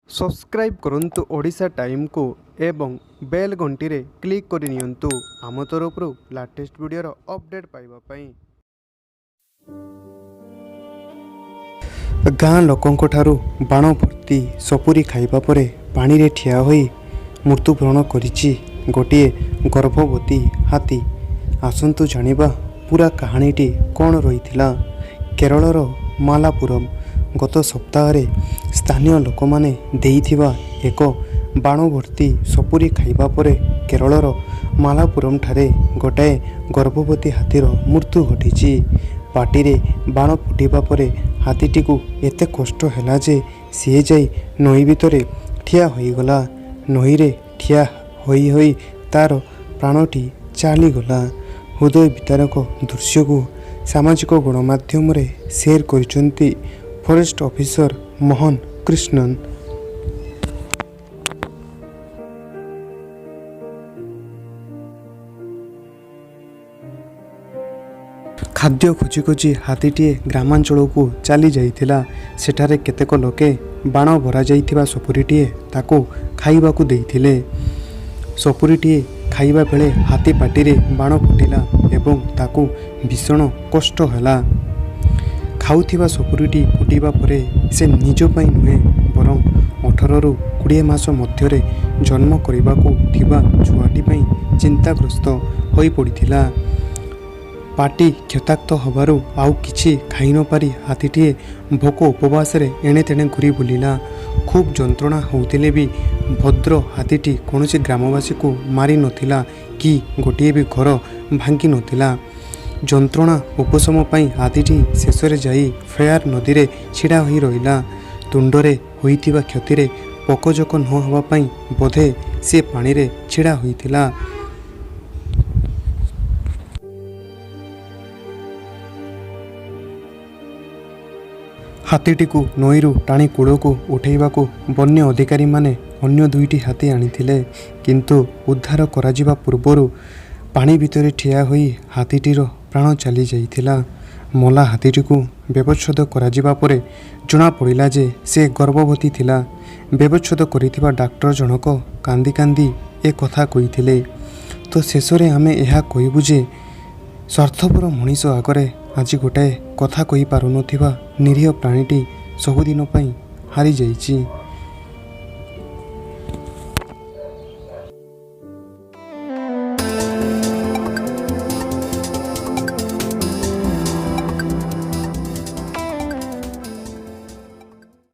Subscribe କରନ୍ତୁ ଓଡ଼ିଶା ଟାଇମ୍କୁ ଏବଂ bail ଘଣ୍ଟିରେ click କରିନିଅନ୍ତୁ ଆମ ତରଫରୁ ଲାଟେଷ୍ଟ ଭିଡ଼ିଓର ଅପଡ଼େଟ୍ ପାଇବା ପାଇଁ। ଗାଁ ଲୋକଙ୍କଠାରୁ ବାଣ ଭର୍ତ୍ତି ସପୁରୀ ଖାଇବା ପରେ ପାଣିରେ ଠିଆ ହୋଇ ମୃତ୍ୟୁବରଣ କରିଛି ଗୋଟିଏ ଗର୍ଭବତୀ ହାତୀ। ଆସନ୍ତୁ ଜାଣିବା ପୁରା କାହାଣୀଟି କ'ଣ ରହିଥିଲା। କେରଳର ମାଲାପୁରମ୍ ଗତ ସପ୍ତାହରେ ସ୍ଥାନୀୟ ଲୋକମାନେ ଦେଇଥିବା ଏକ ବାଣ ଭର୍ତ୍ତି ସପୁରୀ ଖାଇବା ପରେ କେରଳର ମାଲାପୁରମ୍ଠାରେ ଗୋଟାଏ ଗର୍ଭବତୀ ହାତୀର ମୃତ୍ୟୁ ଘଟିଛି। ପାଟିରେ ବାଣ ଫୁଟିବା ପରେ ହାତୀଟିକୁ ଏତେ କଷ୍ଟ ହେଲା ଯେ ସିଏ ଯାଇ ନଈ ଭିତରେ ଠିଆ ହୋଇଗଲା। ନଈରେ ଠିଆ ହୋଇ ହୋଇ ତା'ର ପ୍ରାଣଟି ଚାଲିଗଲା। ହୃଦୟ ବିଦାରକ ଦୃଶ୍ୟକୁ ସାମାଜିକ ଗଣମାଧ୍ୟମରେ ସେୟାର କରିଛନ୍ତି ଫରେଷ୍ଟ ଅଫିସର ମୋହନ କୃଷ୍ଣନ୍। ଖାଦ୍ୟ ଖୋଜି ଖୋଜି ହାତୀଟିଏ ଗ୍ରାମାଞ୍ଚଳକୁ ଚାଲି ଯାଇଥିଲା। ସେଠାରେ କେତେକ ଲୋକେ ବାଣ ଭରାଯାଇଥିବା ସପୁରୀଟିଏ ତାକୁ ଖାଇବାକୁ ଦେଇଥିଲେ। ସପୁରୀଟିଏ ଖାଇବା ବେଳେ ହାତୀ ପାଟିରେ ବାଣ ଫୁଟିଲା ଏବଂ ତାକୁ ଭୀଷଣ କଷ୍ଟ ହେଲା। ଖାଉଥିବା ସପୁରୀଟି ଫୁଟିବା ପରେ ସେ ନିଜ ପାଇଁ ନୁହେଁ, ବରଂ 18ରୁ 20 ମାସ ମଧ୍ୟରେ ଜନ୍ମ କରିବାକୁ ଥିବା ଛୁଆଟି ପାଇଁ ଚିନ୍ତାଗ୍ରସ୍ତ ହୋଇପଡ଼ିଥିଲା। ପାଟି କ୍ଷତାକ୍ତ ହେବାରୁ ଆଉ କିଛି ଖାଇ ନପାରି ହାତୀଟିଏ ଭୋକ ଉପବାସରେ ଏଣେ ତେଣେ ଘୂରି ବୁଲିଲା। ଖୁବ୍ ଯନ୍ତ୍ରଣା ହେଉଥିଲେ ବି ଭଦ୍ର ହାତୀଟି କୌଣସି ଗ୍ରାମବାସୀକୁ ମାରି ନଥିଲା କି ଗୋଟିଏ ବି ଘର ଭାଙ୍ଗି ନଥିଲା। ଯନ୍ତ୍ରଣା ଉପଶମ ପାଇଁ ହାତୀଟି ଶେଷରେ ଯାଇ ଫେୟାର ନଦୀରେ ଛିଡ଼ା ହୋଇ ରହିଲା। ତୁଣ୍ଡରେ ହୋଇଥିବା କ୍ଷତିରେ ପୋକଜୋକ ନ ହେବା ପାଇଁ ବୋଧେ ସେ ପାଣିରେ ଛିଡ଼ା ହୋଇଥିଲା। ହାତୀଟିକୁ ନଈରୁ ଟାଣି କୂଳକୁ ଉଠାଇବାକୁ ବନ୍ୟ ଅଧିକାରୀମାନେ ଅନ୍ୟ ଦୁଇଟି ହାତୀ ଆଣିଥିଲେ। କିନ୍ତୁ ଉଦ୍ଧାର କରାଯିବା ପୂର୍ବରୁ ପାଣି ଭିତରେ ଠିଆ ହୋଇ ହାତୀଟିର ପ୍ରାଣ ଚାଲିଯାଇଥିଲା। ମଲା ହାତୀଟିକୁ ବ୍ୟବଚ୍ଛେଦ କରାଯିବା ପରେ ଜଣାପଡ଼ିଲା ଯେ ସେ ଗର୍ଭବତୀ ଥିଲା। ବ୍ୟବଚ୍ଛେଦ କରିଥିବା ଡାକ୍ତର ଜଣକ କାନ୍ଦି କାନ୍ଦି ଏ କଥା କହିଥିଲେ। ତ ଶେଷରେ ଆମେ ଏହା କହିବୁ ଯେ ସ୍ୱାର୍ଥପର ମଣିଷ ଆଗରେ ଆଜି ଗୋଟାଏ କଥା କହିପାରୁନଥିବା ନିରୀହ ପ୍ରାଣୀଟି ସବୁଦିନ ପାଇଁ ହାରିଯାଇଛି।